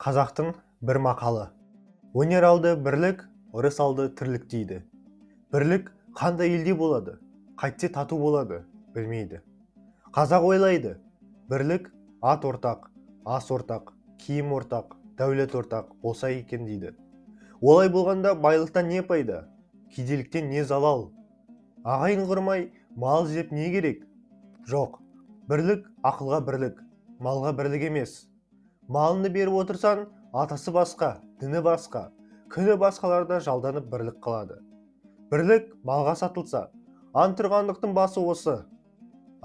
Қазақтың бір мақалы. Өнер алды бірлік, ырыс алды тірлік дейді. Бірлік қандай елде болады, қайтсе тату болады, білмейді. Қазақ ойлайды, бірлік ат ортақ, ас ортақ, киім ортақ, дәулет ортақ болса екен дейді. Олай болғанда байлықтан не пайда, кедейліктен не залал? Ағайын құрмай мал жеп не керек? Жоқ, бірлік ақылға бірлік, малға бірлік емес. Малынды беріп отырсаң, атасы басқа, діні басқа, күні басқаларда жалданып бірлік қылады. Бірлік малға сатылса, антұрғандықтың басы осы.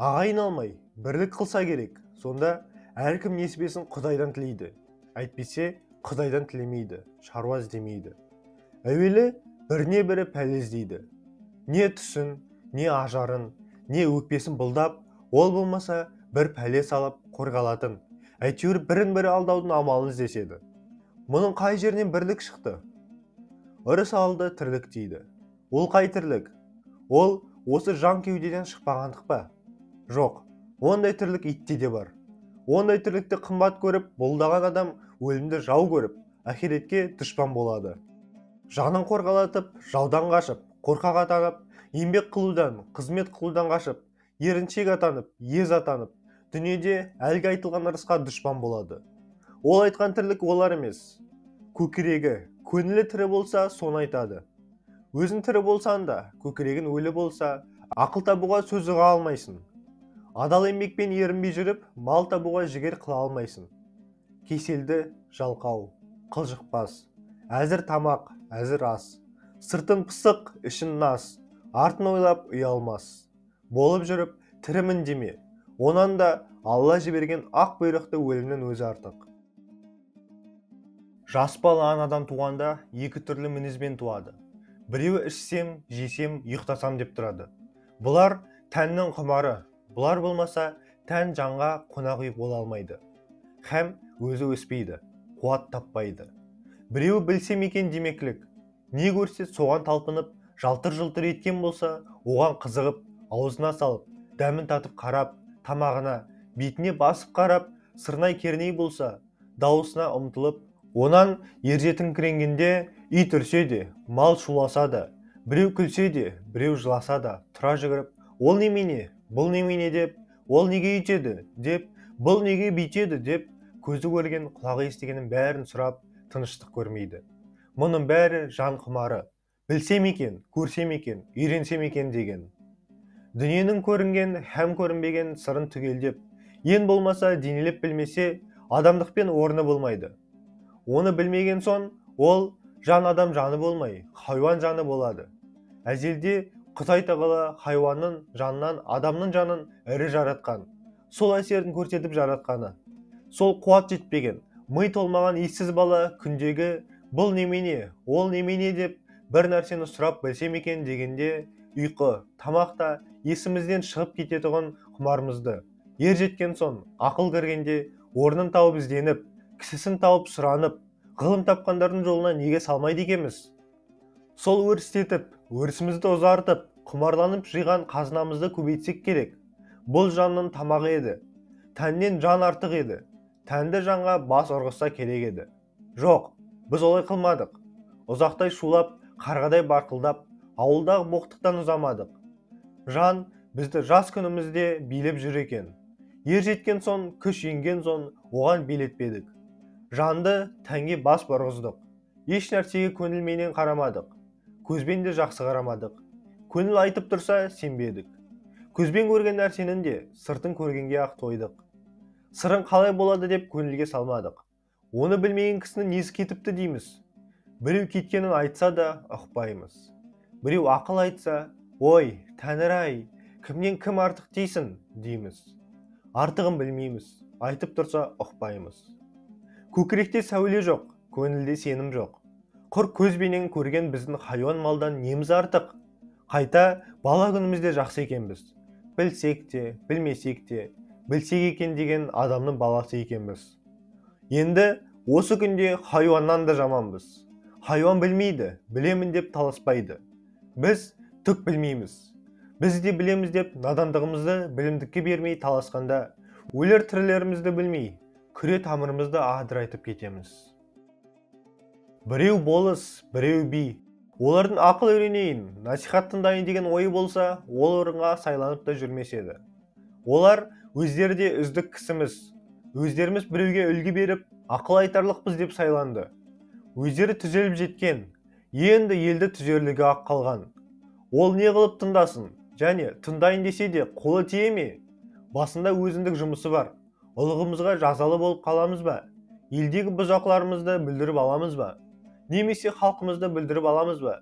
Ағайын алмай, бірлік қылса керек, сонда әркім несібесін Құдайдан тілейді. Әйтпесе, Құдайдан тілемейді, шаруа іздемейді. Әуелі біріне бірі пәле іздейді. Не түсін, не ажарын, не өкпесін бұлдап, ол болмаса бір пәле салып қорғалатын, әйтеуір бірін-бірі алдаудың амалын іздеседі. Мұның қай жерінен бірлік шықты? Ырыс алды тірлік дейді. Ол қай тірлік? Ол осы жан кеудеден шықпағандық па? Жоқ, ондай тірлік итте де бар. Ондай тірлікті қымбат көріп, бұлдаған адам өлімді жау көріп, ақиретке дұшпан болады. Жанын қорғалатып, жаудан қашып, қорқақ атанып, еңбек қылудан, қызмет қылудан қашып, еріншек атанып, ез атанып, дүниеде әлгі айтылған ырысқа дұшпан болады. Ол айтқан тірлік олар емес. Көкірегі, көңілі тірі болса, соны айтады. Өзің тірі болсаң да, көкірегің өлі болса, ақыл табуға сөз ұға алмайсың. Адал еңбекпен ерінбей жүріп, мал табуға жігер қыла алмайсың. Кеселді жалқау, қылжықпас, әзір тамақ, әзір ас, сыртын пысық, ішін нас, артын ойлап ұялмас. Болып жүріп, тірімін деме, онан да Алла жіберген ақ бұйрықты өлімнің өзі артық. Жас бала анадан туғанда екі түрлі мінезбен туады. Біреуі ішсем, жесем, ұйықтасам деп тұрады. Бұлар тәннің құмары, бұлар болмаса тән жанға қонақ үй бола алмайды. Хәм өзі өспейді, қуат таппайды. Біреуі білсем екен демеклік, не көрсе соған талпынып, жалтыр-жылтыр еткен болса, оған қызығып, аузына салып, дәмін татып қарап, тамағына, бетіне басып қарап, сырнай керней болса, дауысына ұмтылып, онан ержетіңкіренгенде ит үрсе де, мал шуласа да, біреу күлсе де, біреу жыласа да, тұра жүгіріп, ол немене, бұл немене деп, ол неге үйтеді деп, бұл неге бүйтеді деп, көзі көрген, құлағы естігеннің бәрін сұрап, тыныштық көрмейді. Мұның бәрі жан құмары. Білсем екен, көрсем екен, үйренсем екен деген. Дүниенің көрінген, һәм көрінбеген сырын түгелдеп, ең болмаса денелеп білмесе, адамдықпен орны болмайды. Оны білмеген соң, ол жан адам жаны болмай, хайуан жаны болады. Әзелде Құдай тағала хайуанның жанынан адамның жанын ірі жаратқан. Сол әсерін көрсетіп жаратқаны. Сол қуат жетпеген, ми толмаған ессіз бала күндегі бұл немене, ол немене деп бір нәрсені сұрап білсем екен дегенде ұйқы, тамақ та есімізден шығып кететұғын құмарымызды. Ер жеткен соң, ақыл кіргенде орнын тауып ізденіп, кісісін тауып сұранып, ғылым тапқандардың жолына неге салмайды екенбіз? Сол өрістетіп, өрісімізді ұзартып, құмарланып жиған қазынамызды көбейтсек керек. Бұл жанның тамағы еді. Тәннен жан артық еді. Тәнді жанға бас ұрғызса керек еді. Жоқ, біз олай қылмадық. Ұзақтай шулап, қарғадай барқылдап, ауылдағы боқтықтан ұзамадық. Жан бізді жас күнімізде билеп жүр екен. Ер жеткен соң, күш енген соң оған билетпедік. Жанды тәнге бас бұрғыздық. Еш нәрсеге көңілменен қарамадық. Көзбен де жақсы қарамадық. Көңіл айтып тұрса, сенбедік. Көзбен көрген нәрсенің де сыртын көргенге ақ тойдық. Сырын қалай болады деп көңілге салмадық. Оны білмеген кісінің несі кетіпті дейміз. Біреу кеткенін айтса да ұқпаймыз. Біреу ақыл айтса, ой, тәңір-ай, кімнен кім артық дейсің дейміз. Артығын білмейміз, айтып тұрса ұқпаймыз. Көкіректе сәуле жоқ, көңілде сенім жоқ. Құр көзбенен көрген біздің хайуан малдан неміз артық? Қайта бала күнімізде жақсы екенбіз. Білсек те, білмесек те, білсек екен деген адамның баласы екенбіз. Енді осы күнде хайуаннан да жаманбыз. Хайуан білмейді, білемін деп таласпайды. Біз түк білмейміз. Біз де білеміз деп надандығымызды білімдікке бермей таласқанда, өлер тірілерімізді білмей, Күре тамырымызды адырайтып кетеміз. Біреу болыс, біреу би. Олардың ақыл үйренейін, насихат тыңдайын деген ойы болса, ол орынға сайланып та жүрмес еді. Олар өздері де үздік кісіміз, өздеріміз біреуге үлгі беріп, ақыл айтарлықпыз деп сайланды. Өздері түзеліп жеткен, енді елді түзерлігі ақ қалған. Ол не қылып тыңдасын, және тыңдайын десе де қолы тие ме? Басында өзіндік жұмысы бар. Ұлығымызға жазалы болып қаламыз ба? Елдегі бұзақыларымызды бүлдіріп аламыз ба? Немесе халқымызды бүлдіріп аламыз ба?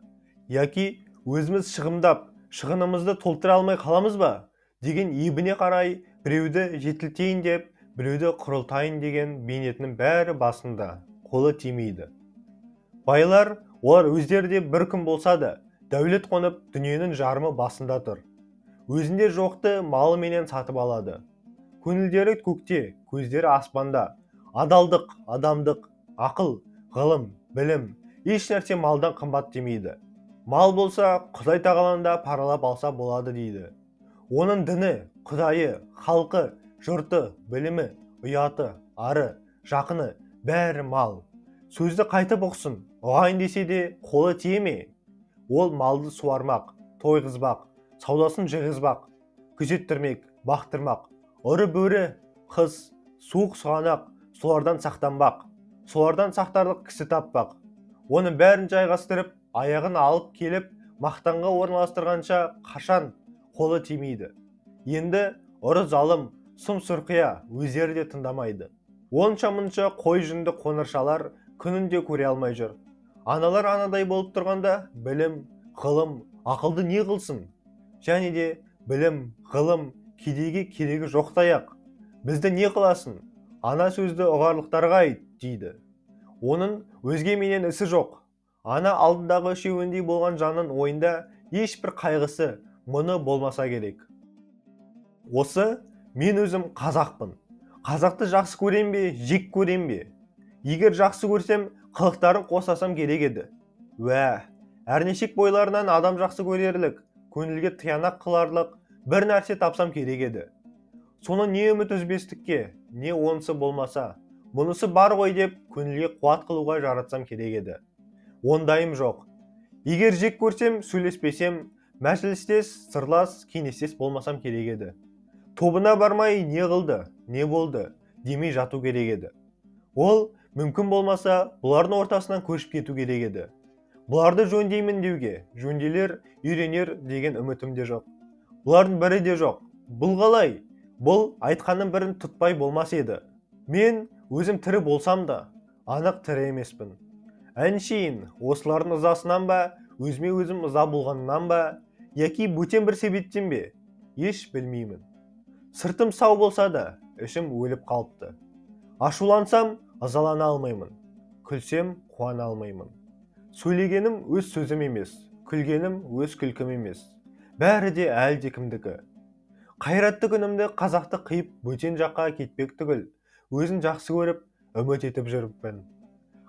Яки өзіміз шығымдап, шығынымызды толтыра алмай қаламыз ба? Деген ебіне қарай біреуді жетілтейін деп, біреуді құрылтайын деген бейнетінің бәрі басында, қолы тимейді. Байлар, олар өздері де бір күн болса да, дәулет қонып, дүниенің жарымы басында тұр. Өзінде жоқты малы менен сатып алады. Көңілдері көкте, көздері аспанда. Адалдық, адамдық, ақыл, ғылым, білім, еш нәрсе малдан қымбат демейді. Мал болса, Құдай тағаланы да паралап алса болады дейді. Оның діні, Құдайы, халқы, жұрты, білімі, ұяты, ары, жақыны, бәрі мал. Сөзді қайтып ұқсын, ұғайын десе де қолы тие ме? Ол малды суармақ, тойғызбақ, саудасын жиғызбақ, күзеттірмек, бақтырмақ, ұры бөрі, қыз, суық сұғанақ, солардан сақтанбақ, солардан сақтарлық кісі таппақ. Оны бәрін жайғастырып, аяғын алып келіп, мақтанға орналастырғанша қашан қолы тимейді. Енді ұры залым, сұм сұрқия өздері де тыңдамайды. Онша-мұнша қой жүнді қоңыршалар күнін де көре алмай жүр. Аналар анадай болып тұрғанда білім, ғылым, ақылды не қылсын? Және де білім, ғылым кедейге керегі жоқтай-ақ. Бізді не қыласын? Ана сөзді ұғарлықтарға айт, дейді. Оның өзге менен ісі жоқ. Ана алдындағы үшеуіндей болған жанның ойында ешбір қайғысы, мұны болмаса керек. Осы мен өзім қазақпын. Қазақты жақсы көрем бе, жек көрем бе? Егер жақсы көрсем, қылықтарын қосасам керек еді. Уә, әрнешек бойларынан адам жақсы көрерлік, көңілге тиянақ қыларлық бір нәрсе тапсам керек еді. Соны не үміт үзбестікке, не онысы болмаса, мұнысы бар ғой деп көңілге қуат қылуға жаратсам керек еді. Ондайым жоқ. Егер жек көрсем, сөйлеспесем, мәжілістес, сырлас, кеңестес болмасам керек еді. Тобына бармай не қылды, не болды демей жату керек еді. Ол мүмкін болмаса, бұлардың ортасынан көшіп кету керек еді. Бұларды жөндеймін деуге, жөнделер, үйренер деген үмітім де жоқ. Бұлардың бірі де жоқ. Бұл қалай? Бұл айтқанның бірін тұтпай болмас еді. Мен өзім тірі болсам да, анық тірі емеспін. Әншейін осылардың ызасынан ба, өзіме өзім ыза болғанынан ба, яки бөтен бір себептен бе, еш білмеймін. Сыртым сау болса да, ішім өліп қалыпты. Ашулансам, ызалана алмаймын. Күлсем, қуана алмаймын. Сөйлегенім өз сөзім емес, күлгенім өз күлкім емес. Бәрі де әлдекімдікі. Қайратты күнімді қазақты қиып бөтен жаққа кетпек түгіл, өзін жақсы көріп, үміт етіп жүріппін.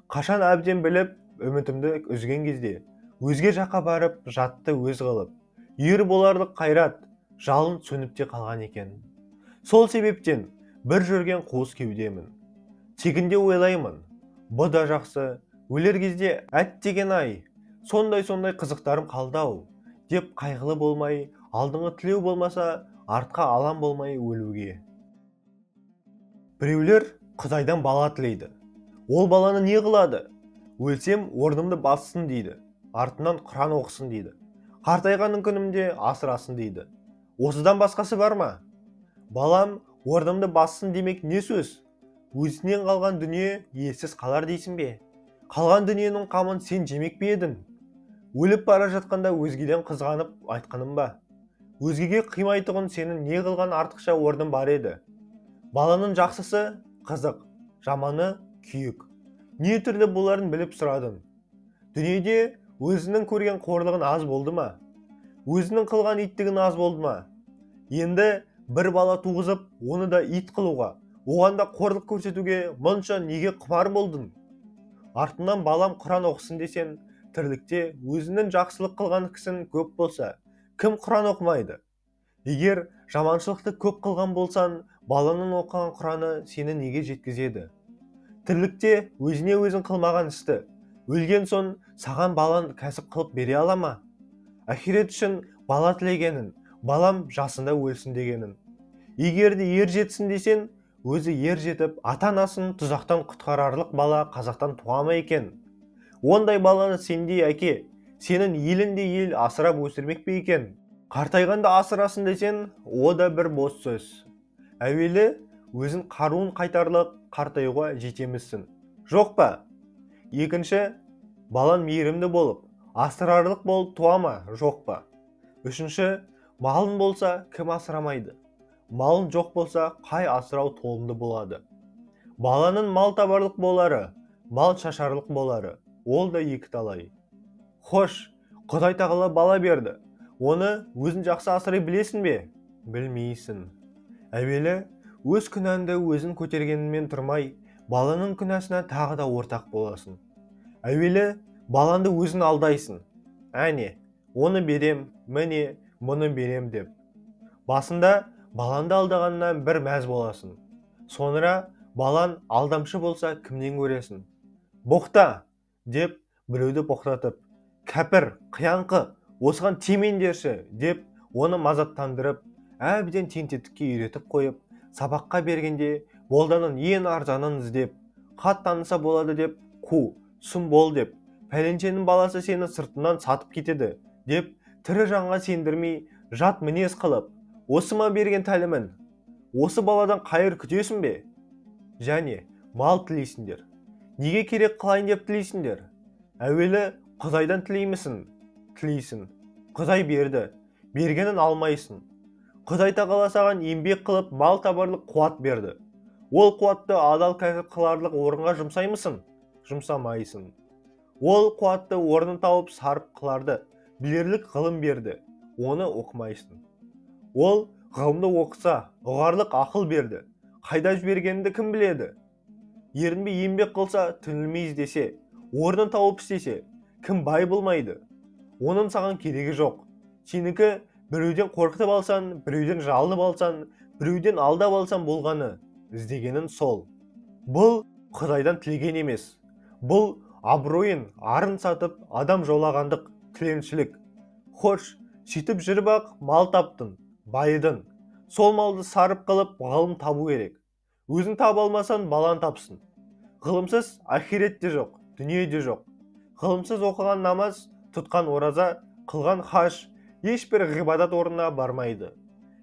Қашан әбден біліп, үмітімді үзген кезде, өзге жаққа барып, жатты өз қылып, ер боларлық қайрат, жалын сөніп те қалған екен. Сол себептен бір жүрген қуыс кеудемін. Тегінде ойлаймын, бұ да жақсы, өлер кезде әттеген ай, сондай-сондай қызықтарым қалды-ау, деп қайғылы болмай, алдыңғы тілеу болмаса, артқа алам болмай өлуге. Біреулер Құдайдан бала тілейді. Ол баланы не қылады? Өлсем орнымды бассын дейді, артынан Құран оқысын дейді, қартайғанның күнімде асырасын дейді. Осыдан басқасы бар ма? Балам орнымды бассын демек не сөз? Өзінен қалған дүние иесіз қалар дейсің бе? Қалған дүниенің қамын сен жемек пе едің? Өліп бара жатқанда өзгеден қызғанып айтқаным ба? Өзгеге қимайтұғын сенің не қылған артықша орның бар еді? Баланың жақсысы қызық, жаманы күйік. Не түрлі боларын біліп сұрадың. Дүниеде өзінің көрген қорлығын аз болды ма? Өзінің қылған иттігін аз болды ма? Енді бір бала туғызып, оны да ит қылуға, оған да қорлық көрсетуге мұнша неге құмар болдың? Артынан балам Құран оқысын десең, тірлікте өзінің жақсылық қылған кісін көп болса, кім Құран оқымайды? Егер жаманшылықты көп қылған болсаң, Баланың оқыған Құраны сені неге жеткізеді? Тірлікте өзіне өзің қылмаған істі, өлген соң саған балан кәсіп қылып бере ала ма? Ақирет үшін бала тілегенін, балам жасында өлсін дегенін. Егер де ер жетсін десең, өзі ер жетіп, ата-анасын тұзақтан құтқарарлық бала қазақтан туа ма екен? Ондай баланы сендей әке, сенің еліңде ел асырап өсірмек пе екен? Қартайғанда асырасын десең, о да бір бос сөз. Әуелі өзін қаруын қайтарлық қартаюға жетемісің, жоқ па? Екінші, балан мейірімді болып, асырарлық болып туа ма, жоқ па? Үшінші, малың болса кім асырамайды? Малың жоқ болса қай асырау толымды болады? Баланың мал табарлық болары, мал шашарлық болары, ол да екі талай. Хош, Құдай тағала бала берді. Оны өзін жақсы асырай білесің бе? Білмейсің. Әуелі өз күнәңді өзің көтергеніңмен тұрмай, баланың күнәсіне тағы да ортақ боласың. Әуелі балаңды өзің алдайсың. Әне, оны берем, міне, мұны берем деп. Басында балаңды алдағаннан бір мәз боласың. Соңыра балаң алдамшы болса кімнен көресің? Боқта деп біреуді боқтатып, кәпір, қияңқы, осыған тимеңдерші деп оны мазаттандырып, әбден тентектікке үйретіп қойып, сабаққа бергенде молданың ең арзанын іздеп, хат таныса болады деп, қу, сұм бол деп, пәленшенің баласы сені сыртынан сатып кетеді деп, тірі жанға сендірмей, жат мінез қылып, осы ма берген тәлімін? Осы баладан қайыр күтесің бе? Және мал тілейсіңдер. Неге керек қылайын деп тілейсіңдер? Әуелі Құдайдан тілеймісің? Тілейсің. Құдай берді. Бергенін алмайсың. Құдай тағала саған еңбек қылып мал табарлық қуат берді. Ол қуатты адал кәсіп қыларлық орынға жұмсаймысың? Жұмсамайсың. Ол қуатты орнын тауып сарып қыларды, білерлік ғылым берді. Оны оқымайсың. Ол ғылымды оқыса, ұғарлық ақыл берді. Қайда жібергенді кім біледі? Ерінбей еңбек қылса, түңілмей іздесе, орнын тауып істесе, кім бай болмайды? Оның саған керегі жоқ. Сенікі біреуден қорқытып алсан, біреуден жалынып алсан, біреуден алдап алсан болғаны, іздегенін сол. Бұл Құдайдан тілеген емес. Бұл абыройын, арын сатып, адам жолағандық, тіленшілік. Хош, сөйтіп жүріп-ақ мал таптың, байыдың. Сол малды сарып қылып, ғылым табу керек. Өзің таба алмасаң, балаң тапсын. Ғылымсыз ақирет те жоқ, дүние де жоқ. Ғылымсыз оқыған намаз, тұтқан ораза, қылған хаж, ешбір ғибадат орнына бармайды.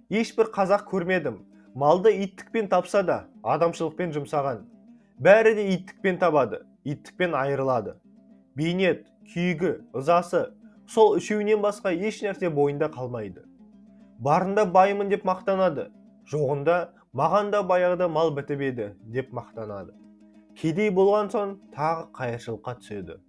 Ешбір қазақ көрмедім, малды иттікпен тапса да, адамшылықпен жұмсаған. Бәрі де иттікпен табады, иттікпен айырылады. Бейнет, күйігі, ызасы, сол үшеуінен басқа еш нәрсе бойында қалмайды. Барында баймын деп мақтанады, жоғында маған да баяғыда мал бітіп еді деп мақтанады. Кедей болған соң тағы қайыршылыққа түседі.